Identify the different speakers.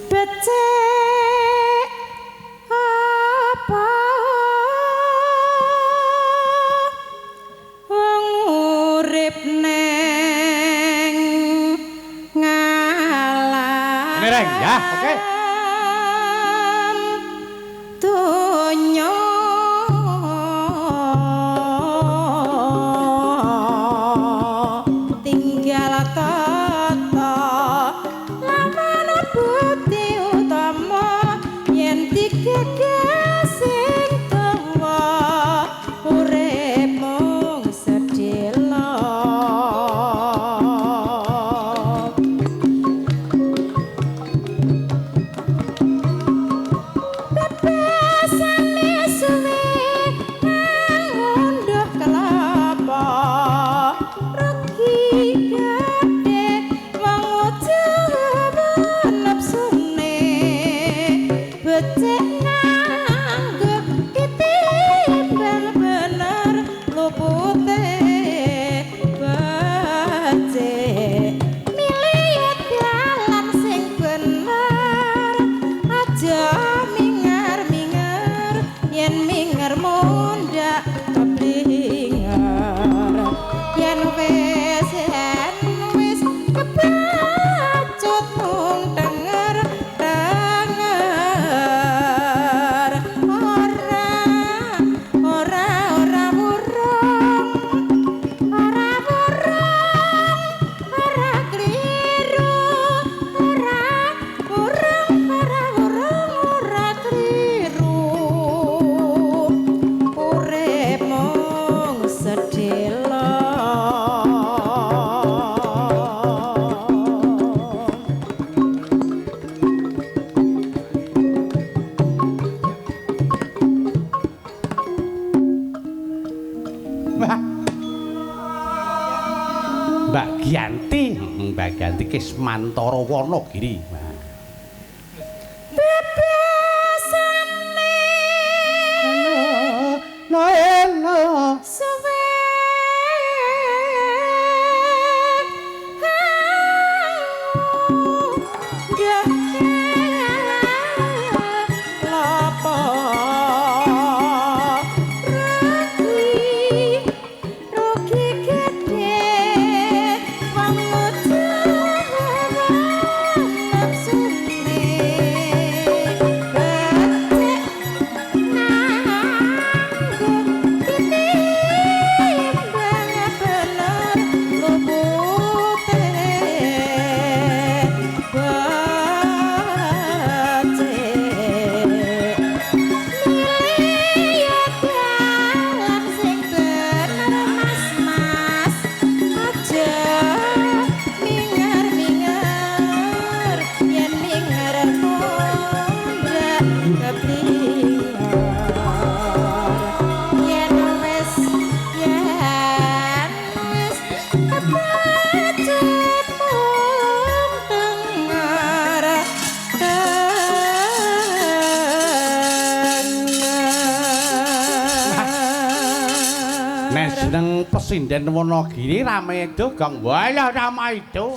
Speaker 1: Becik apa wong urip neng ngalam
Speaker 2: Ini, Reng, ya, oke.
Speaker 1: Donya tinggal tata lawan budi utama yen digagas sing dawa urip mung sedhela. Bebasane suwe ngunduh kelapa rugi gedhe wong ujug nepsune becik nganggo ketimbang bener lupute becik milih dalan sing bener aja mingar-mingar yen mingar mundak keblinger yen wis kebacut mung denger denger ora ora ora wurung ora wurung ora kliru ora wurung ora wurung ora kliru urip mung sedhela.
Speaker 2: Mbak. Mbak Gianti, Mbak Gianti Kismantara Wonogiri.
Speaker 1: Bebasane
Speaker 2: No eno.
Speaker 1: suwe kelapa rugi rugi gedhe wong ujug nepsune becik nganggo titimbang bener lupute becik milih dalan sing bener mas-mas aja mingar-mingar yen mingar mundak keblinger yen wis kebacut mung denger
Speaker 2: Nek
Speaker 1: denger.
Speaker 2: Seneng pesinden Wonogiri rame itu gong. Walah rame itu.